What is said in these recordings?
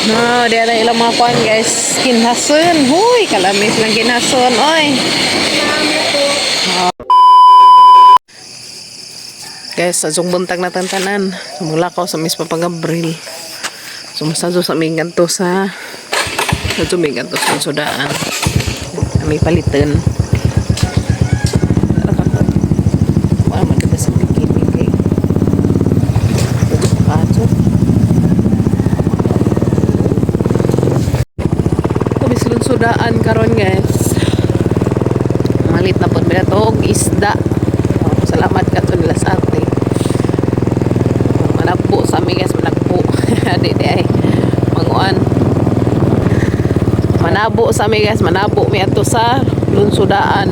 No, di na ilang mga kuan, guys. Kinhason. Huy, kalamis lang kinhason. Oy. Oh. Guys, sa buntag na tantanan. Sumula ko sa Miss Papa Gabriel. Sumusadyo sa aming ganto sa aming ganto sa sudaan. May palitan. Tara ka to. Wala man kita sa bikini kay. Kaso. Kami sudaan karon, guys. Malit na po nila to og isda. Oh, salamat ka to nila sa ate. Managpo sa amin, guys, managpo. Di di ay manguan. Manabo sa amin, guys, manabo mi ato sa lunsudaan.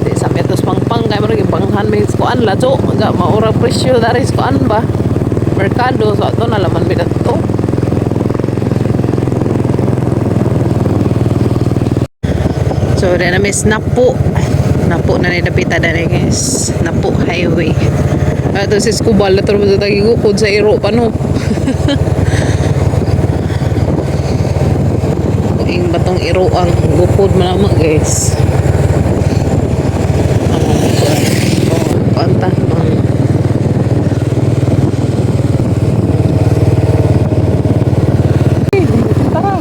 Di sa amin ato sa pangpang kay murag banghan mi sa kuan lajo, ga maura presyo dari sa kuan ba. Merkado so ato na laman mi dato. So, na miss Napo. Napo na ni dapita dali, guys. Napo Highway. Ato si Skubal na sa tagigukod sa iro pa no. Ing batong iro ang gukod man naman, guys. Oh, panta. Tara.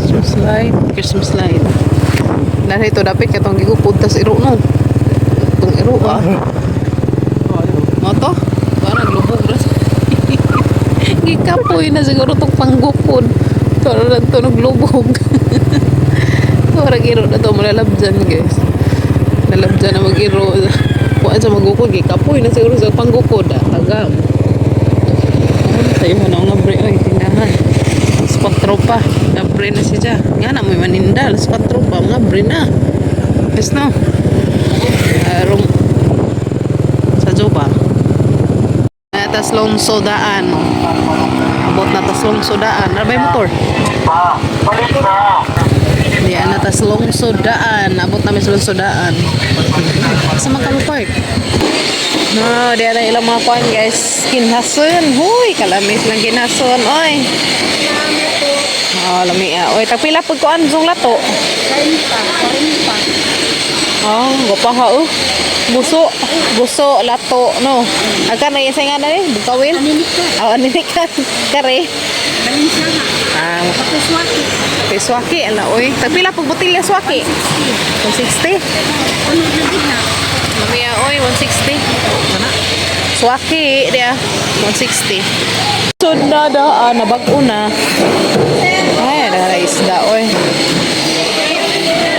Christmas light, Christmas light. Dahil ito dapat katong gigukod tas iro no. Itong iro ah. Mo to? Parang lubog ra. Gikapoy na siguro tong panggukod. Para lang to naglubog. Parang iro na to malalabjan, guys. Nalabjan na mag-iro. Kuan sa magukod, gikapoy na siguro sa panggukod. Ah. Tagam. Ano sa'yo na nga bre, oy, tindahan. Alas 4 pa. Nabre na siya. Nga na may maninda. Alas 4 pa. Mga bre na. Yes no. Room. Sa Juba. Tas Lungsodaan. Abot na tas Lungsodaan. Ano ba yung motor? Diyan na tas Lungsodaan. Abot namin sa Lungsodaan. Sa Macau Park. No, di na ilang mga kuan, guys. Kinhason. Huy, kalamis lang kinhason. Oy. Oh, lami ah. Oy, tagpila pud kuan sung lato. Oh, gopa ha oh. Buso, buso, lato, no. Agka na isa nga na eh, bukawin. Oh, aninikan. Kare. Ah, piswaki ala oy. Tagpila pud botelya swaki? 160. Lami ah, oy, 160. Ana. Swaki dia, 160. Sud na daan, nabag-o na. Ay, nara isda oy.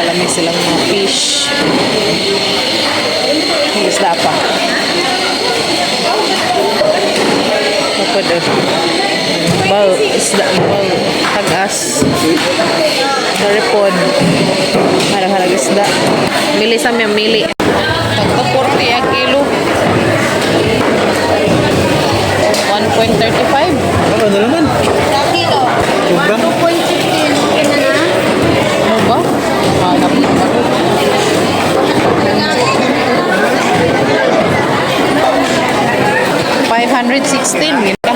Kalami silang mga fish. May isda pa. Kapag bal, isda, bal, tagas. Daripod. Harag-harag isda. Mili sa miya, mili. Tagpa 40 ang kilo. 1.35. Ano na naman? Kilo. Sobra? 2.15. Okay na na. Ano ba? Ah, napit ba? 516 gina ka.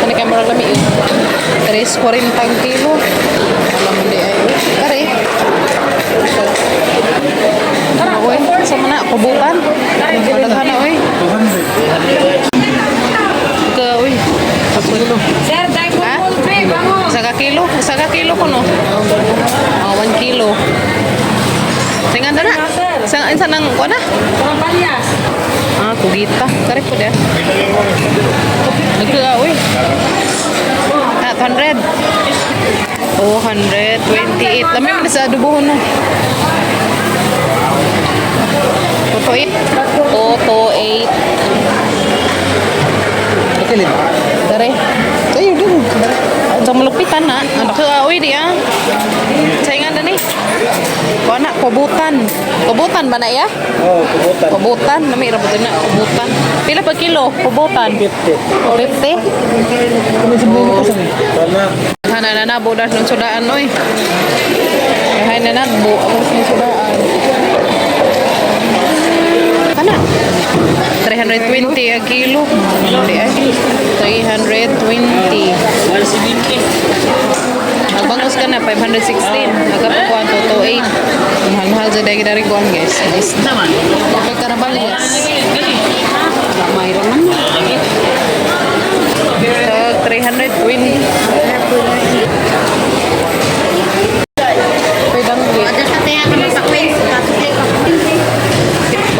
Ano kay murag lami yun? 3.40 kilo. Alam mo di ay. Kare. Tara, oy. Sa mana kubutan. Daghan na oy. 200. Ka oy. Kilo. Sir, dahil Ha? po bango. Isa ka kilo? Isa ka kilo ko no? Oh, 1 kilo. Tingan na. Sa isa nang kuan na? Parang palyas. Ah, kugita. Kare po dia. Nagka oy. Ah, 200. 228. Lami man sa adobohon no. 228. 228. Pakilid. Dare. Tayo din. Sa malupitan na. Ano ka oy di ah. Sa ingan dani. Kuan na kubutan. Kubutan ba na iya? Oo, kubutan. Kubutan, nami ra na kubutan. Pila pa kilo kubutan? 50. 50. Wala. Hana na na bodas ng sudaan oy. Hay na na bo ang sudaan. Kana. 320 ang kilo. Hindi ay. 320. 170. Magbangos ka na, 516. Nagkapakuan, 228. Mahal-mahal dyan dahil dari kuan, guys. Guys. Naman. Okay, karabalyas. Mayroon man. So, 320. Pwede ang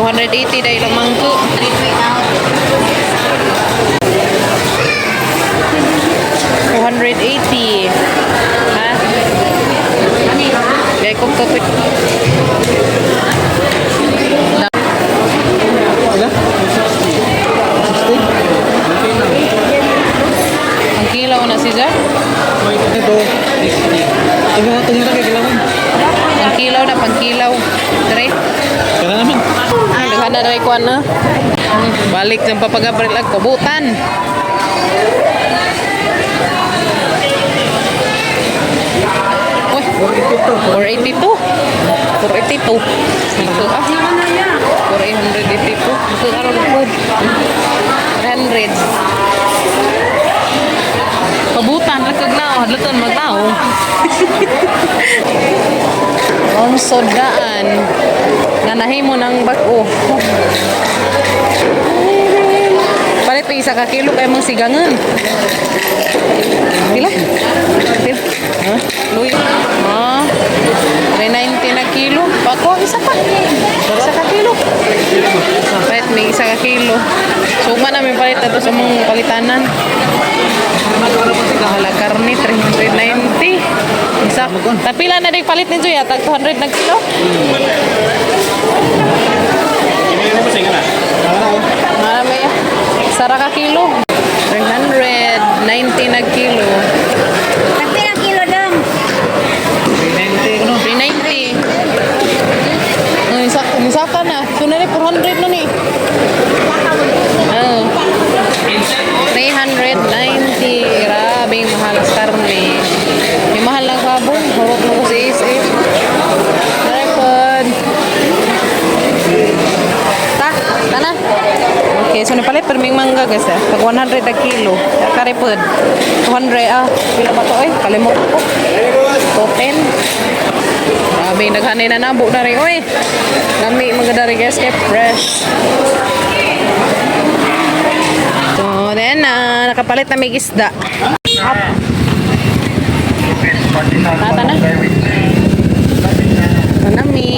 280 dahil ang mangko. 280. Ha? Gaya kong to. Wala? 60? Ang kilaw na siya. Ito. 60. Ito, tingnan na kay kilawan. Ang kilaw na, pangkilaw. Tre. Kaya naman. Daghan na rin kuan na. Balik ng papagabril ag kubutan. Uy, 482. 482. Ito ah. 482. Ito karon po. 300. Pabutan lakag na, hadluton magtao. Lungsod daan. Nanahimo ng bag-o. Palit pa isa ka kilo kay mong sigangan. Pila? Pila? Ha? Luyo. Ah. 390 na kilo. Pako, isa pa. Isa ka kilo. Palit may isa ka kilo. Sugma namin palit ato sa mong palitanan. Mahal ang karne, 390. Isa. Tapila na din palit ni Joya, tag 200 na kilo. Marami. Sara ka kilo. 390 na kilo. Nagpirang kilo dong. 390 ano? 390. Ay, isaka na. So na 400 na ni. Oh. 390. Grabe, yung mahal sa karne. Yung mahal lang sabon. Hurot mo ko si Ace eh. Tripod. Ta, tana. Okay, so napalit perming mangga guys eh. Pag 100 a kilo. Karipod. 200 ah. Pila ba to eh? Kalimot ko. 210. Grabe, naghanay na nabo na rin. Oy, lami mga dari guys, kay fresh. So, then, nakapalit na may isda. Up. Tata na. Manami.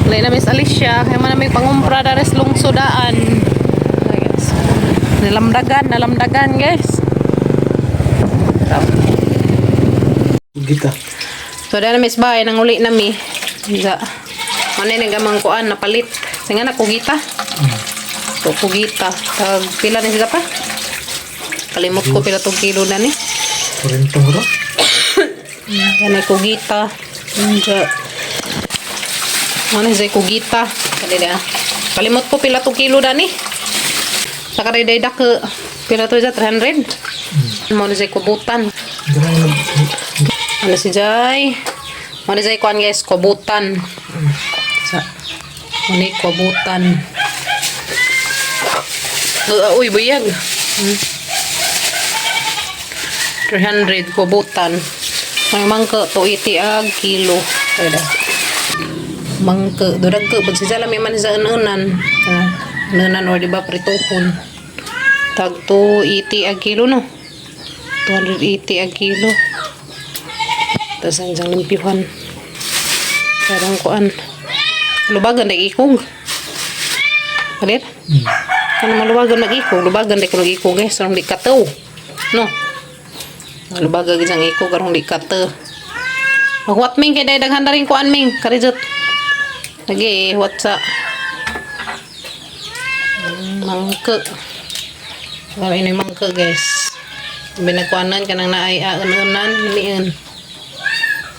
Wala na Miss Alicia. Kaya manami pangumpra dares lungsodaan. Ay, guys. Nalamdagan, nalamdagan guys. Gita. So, dahil na miss bay, nanguli na mi. Ga. Ano yung gamang kuan, napalit. Sige na, kugita. So, kugita. Tag, pila na sila pa? Kalimot ko pila tong kilo na ni. 40 mo to? Yan ay kugita. Ga. Ano siya kugita? Kanila. Kalimot ko pila tong kilo na ni. Sa kariday dako. Pila to siya, 300. Mo na siya kubutan. Ano si Jai? Ano si Jai kuan guys, kubutan. Sa ano yung kubutan? Uy, buyag. 300 kubutan. May mangka 280 ag kilo. Pwede. Mangka, durag ka pag siya may man sa anunan. Ah, anunan or di ba prituhon. Tag 280 ag kilo no. 280 ag kilo. Tapos ang isang limpyuhan. Parang kuan. Lubagan na ikog. Palit? Ano malubagan nag-ikog? Lubagan di ko nag-ikog guys. Sarong di kataw. No? Malubagan isang ikog. Karong di kataw. Magwat ming kay daghan na rin kuan ming. Karijot. Lagi, what sa mangke. Kami ni mangke guys. Binagkuanan ka nang naay anunan, lamian.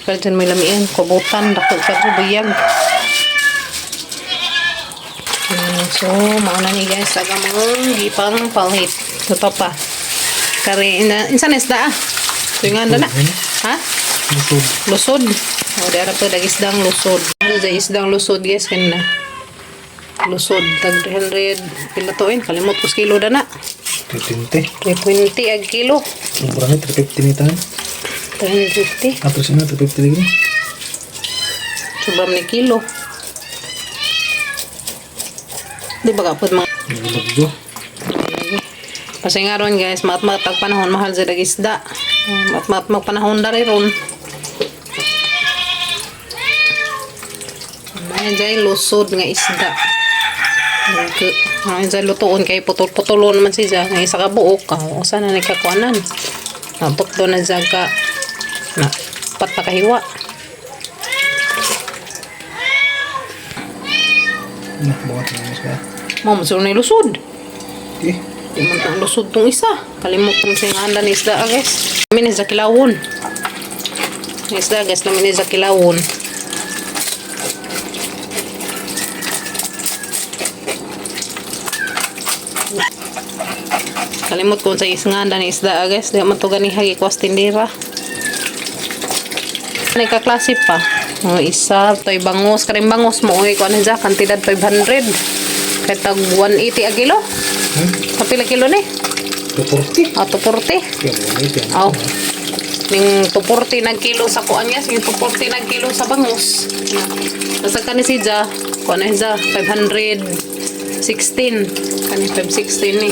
Pero dyan may lamian, kubutan, dako ka ko buyag. So, mauna ni guys, aga mong gipang palit. Ito pa. Kari, ina, insan isda ah. So, yung na. Ha? Busog. Lusod. O, di ara pa, dag isdang lusod. Ano sa isdang lusod, guys, kanina. Lusod tag 300 pila to eh. Kalimot ko sa kilo da na. 320. 320 ag kilo. Sobra ni 350 ni tayo. 350. Ato siya na 350 lagi. Sobra ni kilo. Di ba kapod mga Nagulagyo. Kasi nga ron guys, maat-maat ang panahon, mahal sa isda. Maat-maat mag panahon dari ron. May jay lusod nga isda. Ay jay lutuon kay putol-putulon naman siya. Nga isa ka buok ka. O sana ni kakuanan. Naputlo na siya ka. Na pat na kahiwa. Na, bukat na mas kaya. Mo mo ni lusod. Eh, Di man tang lusod tong isa. Kalimot kong singahan ni isda ah, guys. Kami ni sa kilawon. Ni isda guys, namin ni sa kilawon. Kalimot kung sa isnganda ni isda ah, guys. Di man to gani hagi kwas tindira. Nagkaklase pa. Mga isa, to'y bangus. Karing bangus mo, uy, kuan na kantidad 500. Kaya tag 180 a kilo. hmm? Kapila kilo ni? 240. Ah, 240. Kaya mo Aw. Ning 240 nag kilo sa kuan niya, ning 240 nag kilo sa bangus. Nasa kani si Ja, kuan na siya, 516. Kani 516 ni.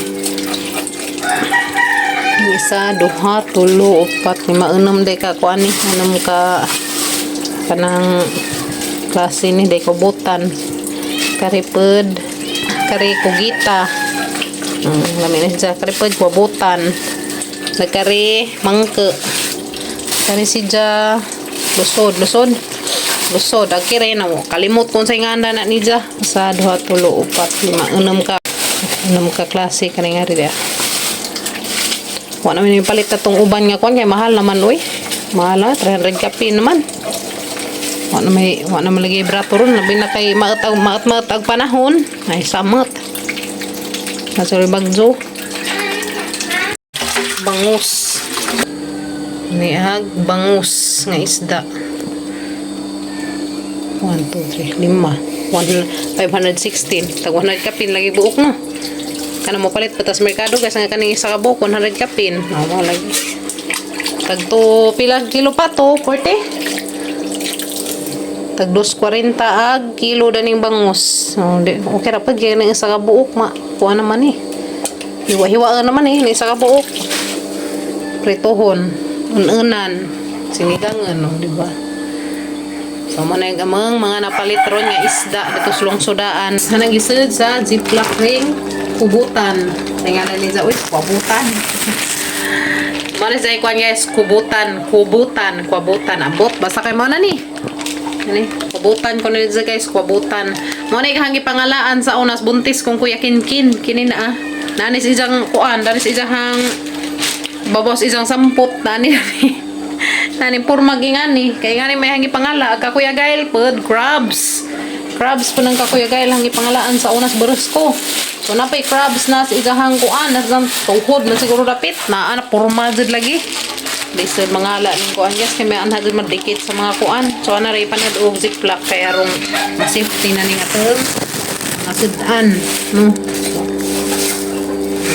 Ang isa, duha, tulo, upat, lima, unom day ka kuan ni, unom ka kanang klase ni day kubutan. Karipod, kari kugita. Lami na siya. Karipod, kubutan. Nagkari, mangke. Kari si Ja, lusod, lusod. Lusod, agkire na mo. Kalimot kung sa inganda na ni Ja. Sa duha, tulo, upat, lima, unom ka klase. Kani nga rin Wa naman yung palit na tong uban nga kuan kay mahal naman uy. Mahal na, 300 kapin naman. Wa na may lagi brato ron, labi na kay maatag maat maat panahon. Ay samot. Nasa bagzo. Bangus. Niag bangus nga isda. 1, 2, 3, lima. 1, 516. Tag 100 kapin lagi buok no. Kana mo palit patas merkado guys nga kaning isa ka buok 100 kapin. No, mo lagi. Tag to pila kilo pa to? 40? Tag 2.40 ag kilo daning bangus. Oh, di, okay ra pag kay ning isa ka buok ma kuha naman eh. Hiwa-hiwa naman eh, ning isa ka buok. Pritohon, ununan, sinigangan, no, di ba? So, mo na yung amang mga napalit ron nga isda dito sa lungsodaan. Sa nagisud sa Ziploc ring kubutan. Tingnan ni sa uy, kubutan. Muna sa ikuan guys, kubutan, kubutan, kubutan. Abot, basta kay mo na ni. Ani, kubutan ko na dito guys, kubutan. Mo na ikahangi pangalaan sa unas buntis kung kuya kinkin, kini na ah. Nanis isang kuan, nanis isang babos isang sampot, nani nani. Nani purma gingani, kay ngani may hangi pangala ka Kuya Gail pod crabs. Crabs po ng kakuya Gail hangi pangalaan sa unas Brusco. So napay crabs na sa isahang kuan, na sa tuhod na siguro dapit na ana purma jud lagi. Lisod mga ala ning kuan guys kay may anha jud madikit sa mga kuan. So ana ray panad og ziplock kay arong safety na ning atong mga sudan no. So,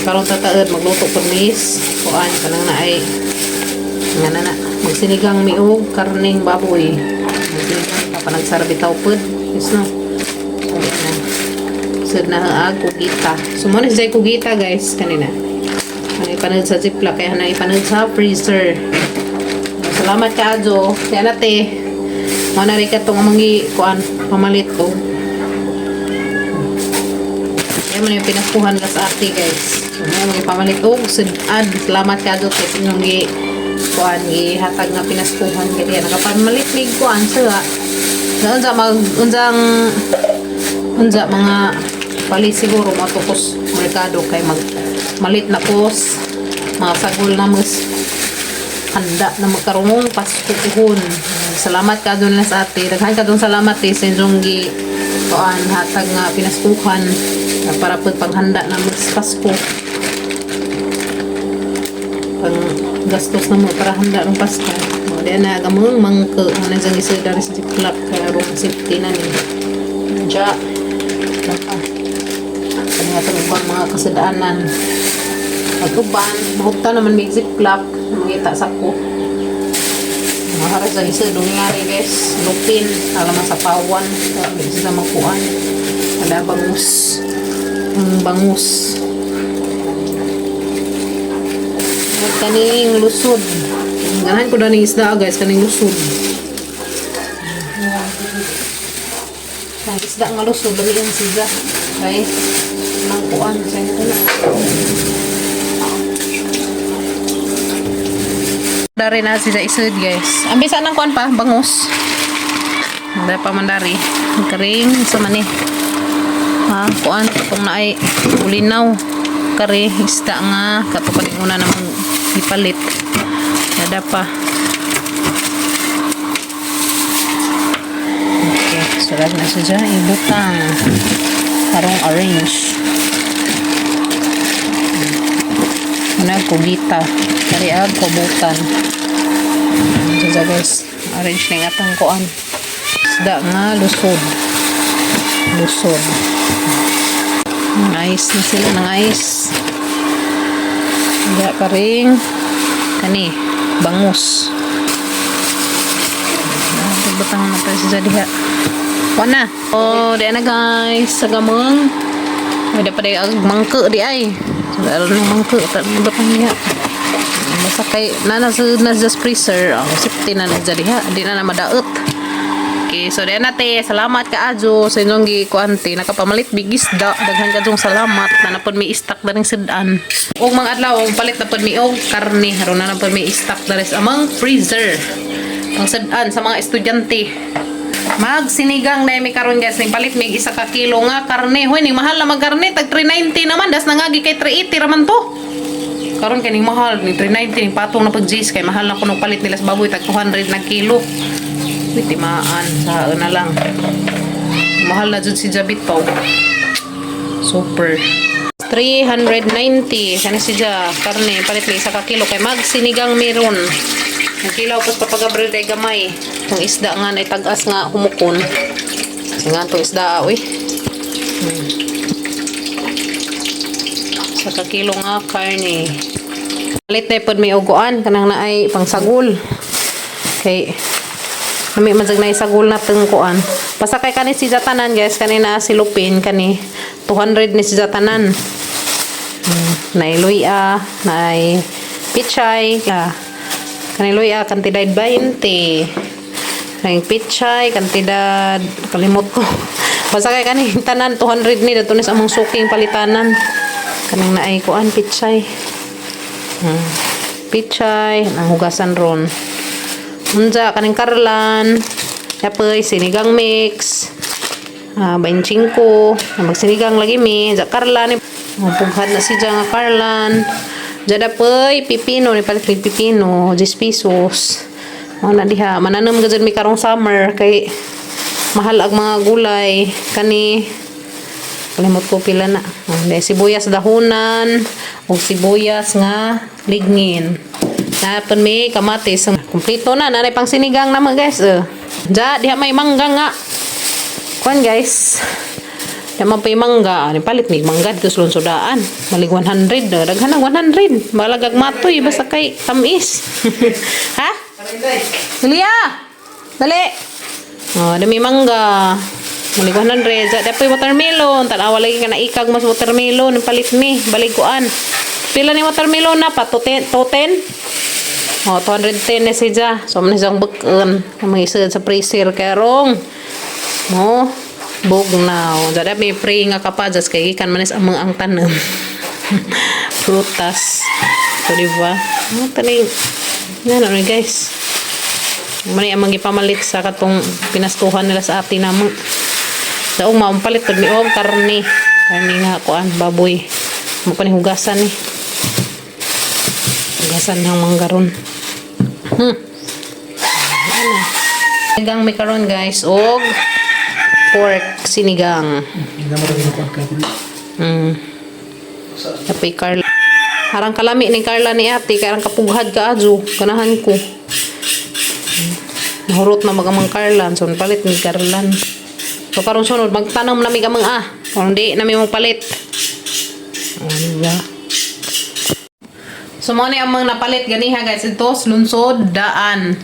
karon tataod magluto pud mis kuan kanang naay nga na na magsinigang mi og karneng baboy. Magsinigang pa panagsara bitaw pud. Yes no. Dali na. Sud na ang kugita. So mo na siya kugita guys kanina. Ano ipanod sa ziplock kaya na ipanod sa freezer. Salamat ka Ajo. Kaya na te. Mo na rin ka itong mangi kuan pamalit ko. Kaya mo na yung pinakuhan ka sa ate guys. So mo mga pamalit og sud-an. Salamat ka Ajo kay inyong gi kuan gihatag nga pinaskuhan kay diya nakapamalit mig kuan sila. Sa unsa mag unsang unsa mga palit siguro mo tukos merkado kay mag malit na kos mga sagol na mas handa na magkarungong Pasko puhon. Salamat ka doon na sa ate. Daghan ka doon salamat eh sa inyong gi kuan hatag nga pinaskuhan para pud paghanda na mas Pasko. Pang gastos na mo para handa ng Pasko. O, di na gamong mangke mo na diyang isa dari sa ziplock kaya rong safety na ni. Diya. Baka. mga kasadaanan. Pag-uban, mahugta naman may ziplock, mangita sa ko. Maharap sa isa, dungari guys, lupin, alam sa pawan, sa makuan. Wala bangus. Ang bangus. At kaning lusod. Ganahan ko na ning isda guys, kaning lusod. Ang isda nga lusod, dali yan siya. Okay? Nang kuan, sa ito na. Dari na si isod guys. Ang bisa ng kuan pa, bangus. Hindi pa man dari. Karing sa mani. Ha, kuan kung naay ulinaw. Kare isda nga kato pa una namang ipalit. Kada pa. Okay, surat na siya ibutang. Karong arrange. Una kugita. Kari ag kubutan. Siya guys. Arrange na yung atang kuan. Isda nga lusod. Lusod. Ang ice na sila ng ice. Hindi pa rin. Kani, bangus. Pagbutang na tayo sa diha. Wala na. Oh, di na guys. Sa gamong. May dapat ay ag mangke di ay. Sa ng mangke. Batang diha. Basta kay na nasa na sa freezer. Oh, safety na na diha. Di na na madaot. Okay, so diyan nate, salamat ka adyo sa inyong gikuan te, nakapamalit big isda. Daghan ka salamat na napod may stock na ring sudan. Og mga adlaw, og palit na pod mi og karne, aron na napod may stock diri sa among freezer. Pang sudan sa mga estudyante. Magsinigang na mi karon guys, ning palit mig isa ka kilo nga karne. Hoy, ning mahal na magkarne, tag 390 naman, das nangagi kay 380 raman to. Karon kay ning mahal, ning 390 ning patong na pag G's kay mahal na kuno palit nila sa baboy tag 200 na kilo. Uy, timaan. Sa na lang. Mahal na dyan si Jabito. Super. 390. Sana si Ja. Karne. Palit lang isa ka kilo. Kay magsinigang meron. Nagkilaw pas papagabril day gamay. Itong isda nga na tagas nga humukon. Kasi nga itong isda, uy. Sa ka kilo nga karne. Palit na pod may uguan. Kanang naay pangsagol. Kay Nami man na isagol na tengkuan. Pasakay kani si Jatanan guys, kani na si Lupin kani 200 ni si Jatanan. Nay luya, nay pichay, ah. Kani luya kantidad 20. Nay pichay kantidad kalimot ko. Pasakay kani tanan 200 ni dadto ni sa among suking palitanan. Kaning naay kuan pichay. Pichay, ang hugasan ron. Unja kaning karlan. Yapoy sinigang mix. Ah, 25. Magsinigang lagi mi. Ja karlan ni. Oh, pughat na si nga karlan. Ja dapoy pipino ni palit mig pipino 10 pesos. Mao na diha mananom gud mi karong summer kay mahal ang mga gulay kani kalimot ko pila na. Oh, dahil sibuyas dahunan o sibuyas nga ligngin. Napon may kamatis. Kumplito na. Nanay pang sinigang naman guys. Ja, diha may mangga nga. Kuan guys. Diha man pa'y mangga. Ano palit may mangga dito sa Lungsodaan. Malig 100. Eh. Daghan ang 100. Malagag matoy. Basta kay tamis. Ha? Lilia! Dali! Oh, dami mangga. Malig 100. Ja, dapoy watermelon. Tanawa lagi ka na ikag mas watermelon. Palit mi. Baliguan. Pila ni watermelon na pa? 210? Oh, 210 na siya. So, man siyang bukon. Ang mga isa sa freezer. Kerong. Mo, bugnaw. Dada may pre nga ka pa. Just kay gikan man is ang mga ang tanom. Prutas. So, di ba? Ang taning. Ano na guys. Mani ang mga ipamalit sa katong pinastuhan nila sa atin namang. Daong maumpalit pud mi og karne. Karne nga kuan baboy. Mo pa ni hugasan ni. Hugasan ng manggaron. Ano? Sinigang may karon guys og pork sinigang. Hindi na marami na kuwan ka. Kapoy Carla. Harang kalami ni Carla ni ate, kay arang kapughad ka adyo, ganahan ko. Nahurot na magamang Carlan, so palit ni Carlan. So karon sunod magtanom na mi gamang ah. Kung di na mi palit. O, diba? So, mo ni ang mga napalit ganiha guys. Ito, lunsod, daan.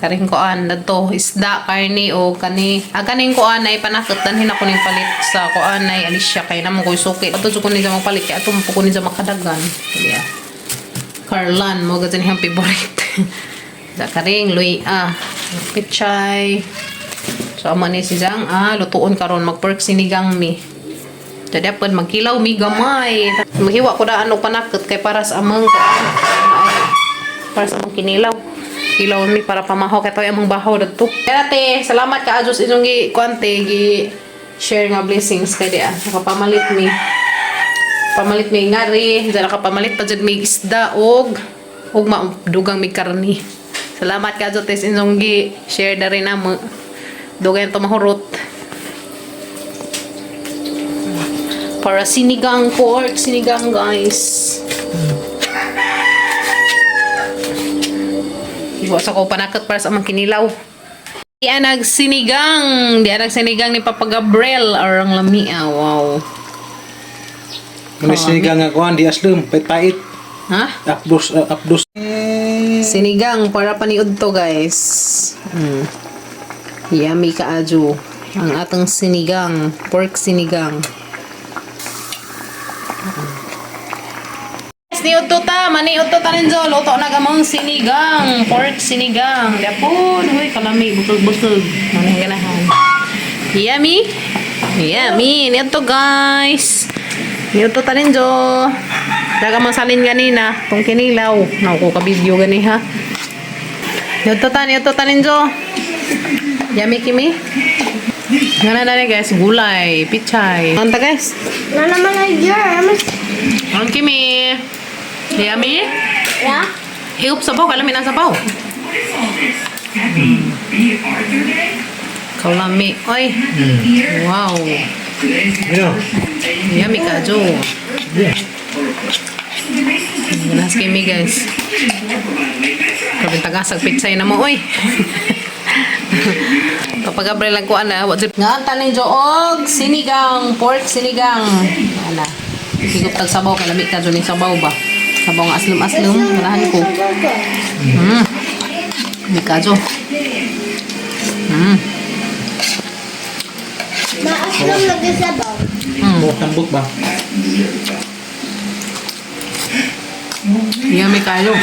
Karing kuan, dato, isda, karni, o kani. Ah, kaning kuan ay panakot, danhin ako ning palit sa kuan ay Alicia kay namo ko'y suki. Ato jud ko ni sa magpalit kay ato mo po ko ni sa makadagan. Yeah. Carlan, mo gazin hiyang favorite. Sa karing, luy, ah, pichay. So, amo ni si Zang, ah, lutuon karon mag-pork sinigang mi. Jadi apa magkilaw mi gamay. Maghiwa ko daan og panakot kay para sa amang kuan. Ay, para sa amang kinilaw. Kilaw mi para pamahaw kay toy amang bahaw dadto. Kaya te, salamat ka Diyos inyong gi kuan te gi share nga blessings kay dia. Nakapamalit mi. Pamalit mi ngari, dyan nakapamalit pa jud mi isda og ug dugang mi karni. Salamat ka Diyos tes inyong gi share na rin namo. Dugay to mahurot. Para sinigang pork, sinigang guys. Iwa sa ko panakot para sa amang kinilaw. Di anag sinigang, di anag sinigang ni Papa Gabriel or ang lamia. Wow. Ano sinigang nga kuan di aslum, pait-pait. Ha? Apdos, apdos. Sinigang para paniud to guys. Yummy kaaju. Ang atong sinigang, pork sinigang. Yes, niud to ta, maniud to ta ninjo, luto na gamong sinigang, pork sinigang. Dapon, huy kalami bukog-bukog. Manay ganahan. Yummy. Yummy, niud to guys. Niud to ta ninjo. Daga mang salin ganina, tong kinilaw. Naku ka video gani ha. Niud to ta ninjo. Yummy kimi. Ngana na ni guys, gulay, pichay. Anta guys. Na naman ay germs. Ang kimi. Yummy? Yeah? Higop sabaw, kalami na sabaw. Kalami. Oy. Wow. Ano? Yummy ka, Jo. Yeah. Ganas kimi, guys. Grabe tagasag pitsay na mo, oy. Papa Gabriel lang ko ana, wa jud. Nga taning jo og sinigang, pork sinigang. Ana. Higop tag sabaw kay lami ka jo ning sabaw ba. Sabaw nga aslum-aslum, ganahan ko. Mikajo. Maaslom nag-isabaw. Buok tambok ba? Yummy kayo.